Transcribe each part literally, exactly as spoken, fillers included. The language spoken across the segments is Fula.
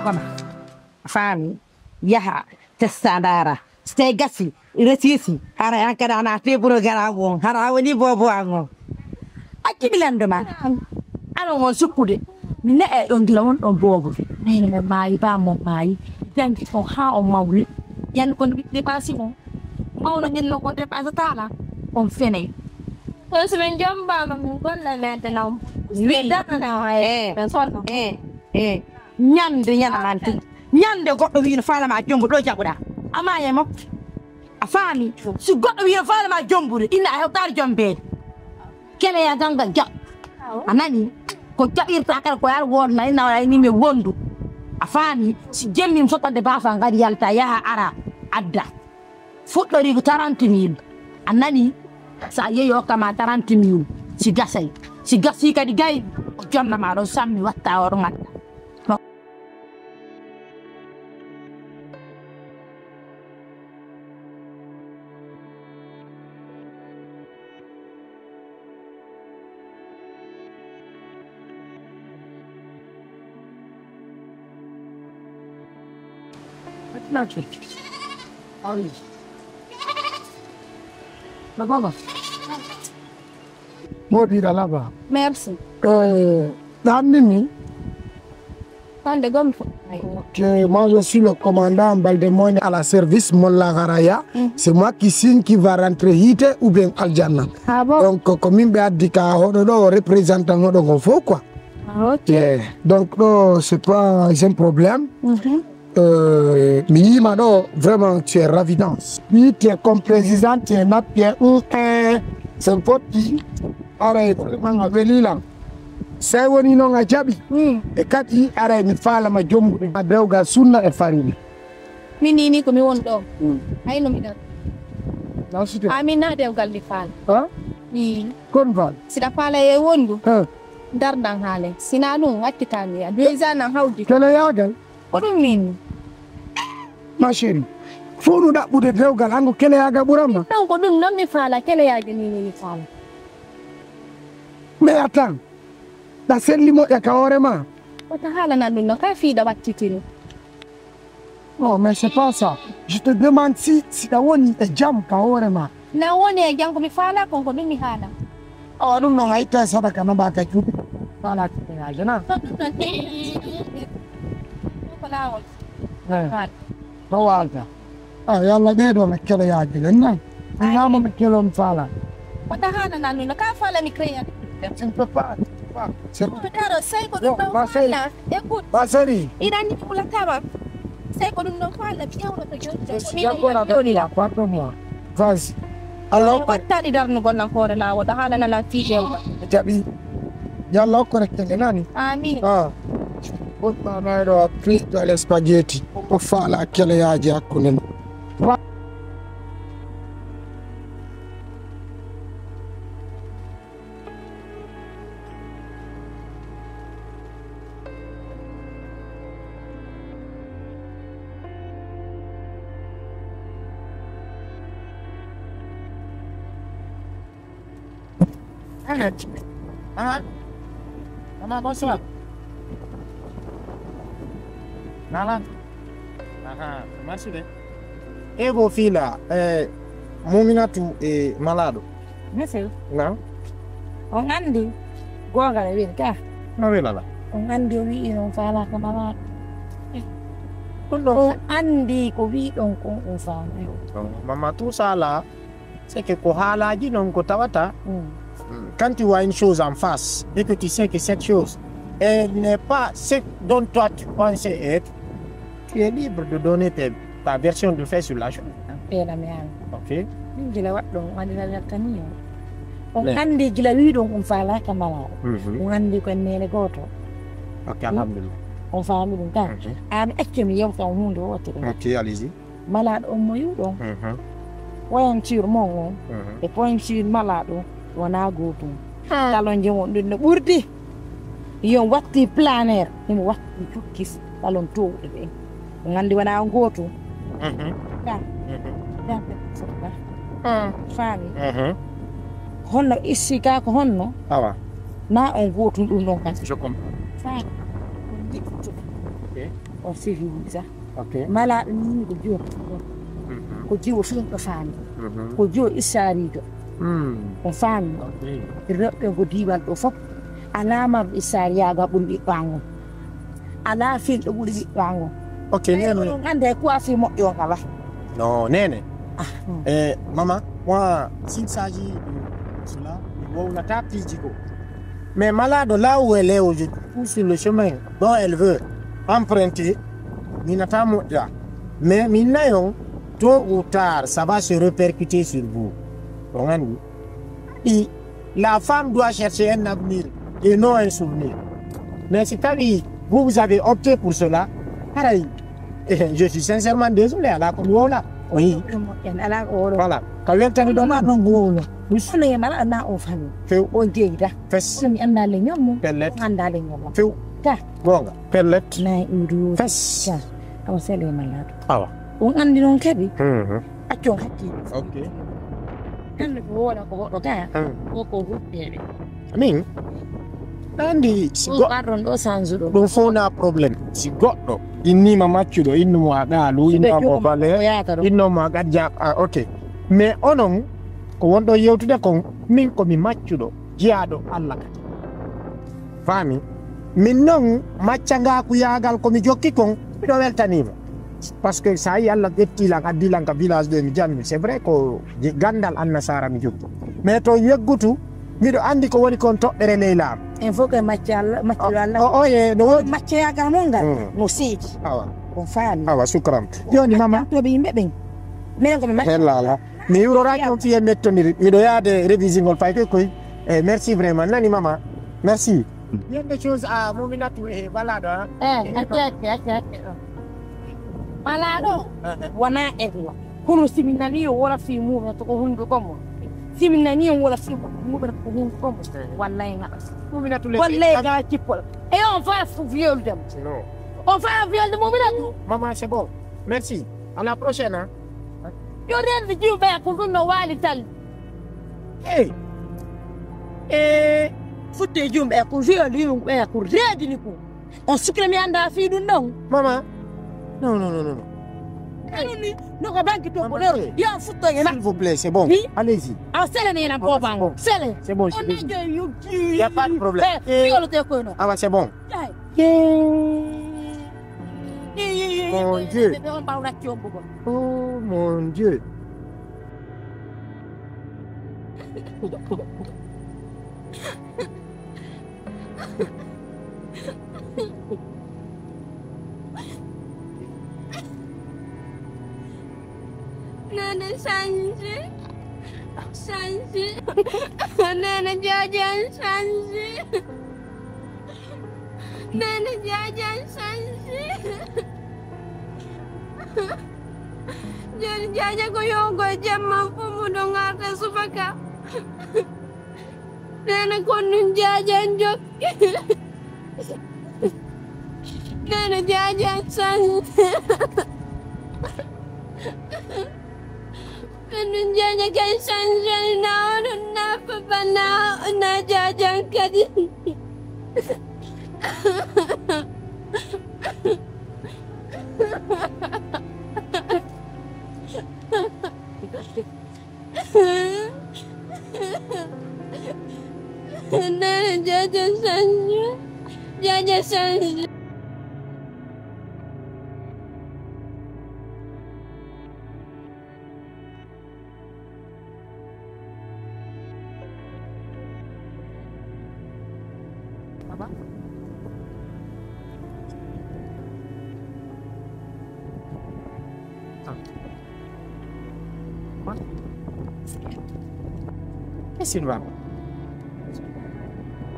Koma. A faami? Yaha, testa ndaara. So tawi gasi, resisi, hara an kadi ana te programme on, hara a woni bobo an on. Accu mi lando ma. Aɗa on sukkude. Mi ne'e ɗon gila on ɗon bobo. Nene mo maayi, ba mo maayi. Jangi on haa on mawni. Yan kon ɓiɓɓe ɓaasi on. Mawno ñinno ko te ɓasa tala. On fenay. Kono so min jombaama, min golla men te naw. Wi. Min darnata hay. Eh. Min sonno. Eh, eh. Ñande ñana manti. Ñande goɗɗo wiino faala ma jombo ɗo jaɓuɗa. Ama e mo. A faami? Si goɗɗo wiino faala ma jombude, inna a hewtaade jombeede. Kene ya ganga jaɓ. A nani? Ko jaɓirta kala ko yar won na ina wala ni me wondu. A faami? Si jemmi mi sottande bafa ngadi yalta yaha ara adda. Fuɗɗori ko trente mille. A nani? Sa yeeyi okka ma trente mille. Si gasay. Si gasi kadi gay, o jonna ma ɗon sammi watta o ɗon adda. Moɗi alaba. Merci. Eh, ɗannini. Hande gom. Ok, moi je suis le commandant Balde Moine à la service Molla Garaya. C'est moi qui signe qui va rentrer hite ou bien Aljanna. Ah bon? Donc, ko min ɓe addi ka hoɗo ɗo, représentant hoɗo ko fof quoi. Ah, ok. Yeah. Donc, ɗo, c'est pas un problème. Euh, mi yima ɗo, vraiment, tu es ravidance. Oui, tu es comme président, tu es nappe, un, un, c'est important. Aray, vraiment, a weli lan. Sey woni noon a jaɓi. E kadi aray mi faalama jombude ma dewgal sunna e farilla. Min ni, ni ko mi woni ɗo. Hayno mi ɗon. Nasute. Amin na dewgal mi faala. Ha? Ni. Kon faal. Siɗa faala e wondu. Ha. Dardan haale. Sina ɗum accita mi ya. Déjà nan hawdi. Kele yaagal. Ko ɗum min. Ma chérie. Fownu ɗaɓɓude dewgal hango kele yaagal ɓuran ma. Ɗon ko ɗum noon mi faala, kele yaagal ni mi faala. Mais attends. Ɗa selli moƴƴa ka hoore ma. Wata haalana ɗum no ka fiiɗa wattitini. Non, mais c'est pas ça. Je te demande si, si ɗa woni e jam ka hoore ma. Na woni e jam ko mi faala kon ko ɗum mi haala. Awa ɗum noon a itta e sadaka no mba ka juuɗe. Faala ko yaaja na. Ko laawol. Eh. Faala. To waalta. Ah, yo Allah ɓeydo mi kelo yaaji len nan. Mi ñaama mi kelo mi faala. Wata haalana ɗum no ka faala mi créer. Tu ne peux pas, tu ne peux pas. C'est bon. Karo, sey ko ɗum ɗon faala. Écoute. Ma chérie. Iɗan ni kula tama. Sey ko ɗum ɗon faala, mi ƴewnoto joni. Pardonne-moi. Vas-y. Alors, wattani darnugol nan hoore laawol, ɗo haalana la fii ƴewta. Jaɓi. Yalla okkore kele nani? Amin. Ah. Woɗɗa mayɗo a plis dale spaghetti. Ko faala keleyaaji hakkunde men. Ahmed. Ahmed. Maman, bonsoir. Nana. Aha, merci de. Ego fila, eh, Muminatu e malaɗo. Monsieur. Na? On andi goonga no weli ka? No welala? On andi o wi'i on faalaka malaɗo. Ɗum ɗo. On andi ko wi'i ɗon kon on faami. Mama, tout ça là, c'est que ko haalaaji non ko tawata. Mm. Mm. Quand tu vois une chose en face et que tu sais que cette chose, elle n'est pas ce dont toi tu pensais être, tu es libre de donner tes, ta version de fait sur la chose. Ela mi ami. Ok. Min gila waɗɗon, on andi lan lakkani on. On andi gila wiɗon on faalaka malaɗo. Mhm. On andi ko en nene goto. Ok, alhamdulillah. On faami ɗum ka? Mhm. An acce mi yewta on hunde wotere. Ok, allez-y. Malaɗo on mo yiwɗon. Mhm. Pointure mon on. Mhm. E pointure malaɗo wona gotum. Ah. Talon je wonɗum no ɓurdi. Yon watti planer, himo watti cukkis talon towɗo ɓe. Ko nganndi wona on gooto. Mhm. Ka. Mhm. Ka. Ah. Faami. Mhm. Honno issi ka ko honno? Awa. Na on gootum ɗum ɗon kan. Je comprends. Faami. Ok. Sehil sa. Ok. Malaaɗo ni ko jiwo. Ko jiwo fii ɗo faami. Ko jiwo issaariijo. On faami. Ok. Rewɓe ko diiwal ɗo fof. Alaa marɗo issaariyaaga ɓuri ɓiɗɗo an on. Alaa filɗo ɓuri ɓiɗɗo an on. Ok, nene. On annda e quoi fii moƴƴo on alaa. No, nene. Eh, maman, moi, s'il s'agit de cela, mi wowlata piiji ko. Mais malaaɗo là où elle est aujourd'hui, ou sur le chemin dont elle veut emprunter, mi nata moƴƴa. Mais mi nayon, tôt ou tard, ça va se répercuter sur vous. On anndi. Et la femme doit chercher un avenir et non un souvenir. Mais si tawi vous, vous avez opté pour cela, haray, eh, je suis sincèrement désolé, alaa ko mi wowla. Oui. Alaa ko wowla. Voilà. Ka weltani ɗo ma. Ɗon ko wowla. Kono e mala na o fami. Few. On jeyda. Fes. Kono mi annda le ñoom. Pellet. On annda le ñoom. Few. Ta. Goonga. Pellet. Na idu. Fes. Ta. Awa sele malaaɗo. Awa. On anndi noon kadi. Mhm. Accon hakkille. Ok. Hannde ko wona ko goɗɗo ka. Hmm. Ko ko huɓɓeɓe. Min? Anndi si goɗɗo. Pardon, ɗo sanzu ɗo. Ɗum fof na problème. Si goɗɗo innima maccuɗo, innumo a qaalu, innumo bale, innumo a qadja, ah, ok. Mais onon, ko wonɗo yewtude kon, min ko mi maccuɗo, jiyaaɗo Allah kadi. Faami? Min noon, maccangaaku yaagal ko mi jokki kon, miɗo weltaniima. Parce que so a yii Allah ƴetti lan, addi lan ka village ɗo mi jammi. C'est vrai ko je-, ganndal Annasaara mi jokki. Mais to yeggutu, miɗo anndi ko woni kon toɓɓere ley laamu. En fof koye macce Allah, maccuɗo Allah. O, o, ye, no woodi. Macce yaagal mon ngal, mm, no seedi. Awa. On faami. Awa, sukran. Jooni, mama. Maccantoɓe yimɓe ɓen. Minen ko mi macca. Hella alaa. Mi yuuroraaki on fii e mettondiral. Miɗo yaade révisingol fay koy koy. Eh, merci vraiment. Nani mama. Merci. Bien des choses à Mouminatou et voilà ɗo, hein. Eh, acce, acce, acce, acce. Malaaɗo, eh, eh, wona eglo. Kono si mi nanii o wona fii mumen to ko hunduko mo. Si mi nanii o wona fii mumen ko hunduko mo. Eh. Wallay ngaɗa. Mouminatou le. Wallay ga cippol. E on faa fu viol dem. Non. On faa viol de Mouminatou. Maman, c'est bon. Merci. À la prochaine, hein. Yo rende jumɓe ko ɗum no waali tan. Hey. Eh. Futte jumɓe ko viol yumɓe ko reedini ko. On sukre mi annda fii ɗum ɗon. Mama. Non, non, non, non, non. Aluni, no ko banki to ko ɗo. Yo futto e ma. S'il vous plaît, c'est bon. Oui. Allez-y. Awa sele ne na boba. Bon. Sele. C'est bon, c'est bon. On a de you. Il y a pas de problème. Eh, viol te ko no. Ah, bah, c'est bon. Mon Dieu. Oh, mon Dieu. Nene, change. Change. Nene, Jaja, change. Nene, Jaja, change. Jooni, Jaja ko yowgo e jamma fof, mo ɗo ngarta subaka. Nene, kon ɗum Jaja jokki. Nene, Jaja change. Min min jaja kay change na onon na papa na na jaja kadi. Na jaja change. Jaja change. Baba. Ah. Quoi? Qu'est-ce qui ne va pas?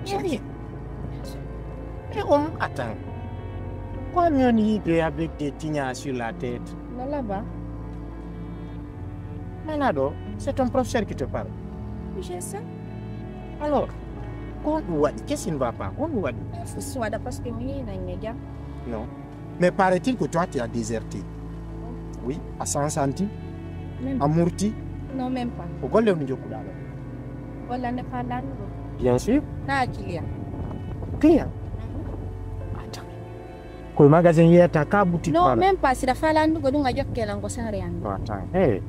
J'ai rien. Et on attend. Quoi, mieux ni avec des tignas sur la tête? Mais là-bas. Mais là, donc, c'est ton professeur qui te parle. Oui, je sais. Alors, qu'on doit, qu'est-ce qui ne va pas? Qu'on doit dire? Soit parce que oui, il y a un gars. Non. Mais paraît-il que toi, tu as déserté. Oui, à Sansanti, même à Murti. Non, même pas. Au Golden Jokuda. Voilà, n'est pas là, non. Bien sûr. Là, client. Client? Mhm. Attends. Koye magasin yeyata ka boutique Non, wala. Même pas, si ɗa faala anndugo ɗum a jokke lan ko saare an. Watan. Hey.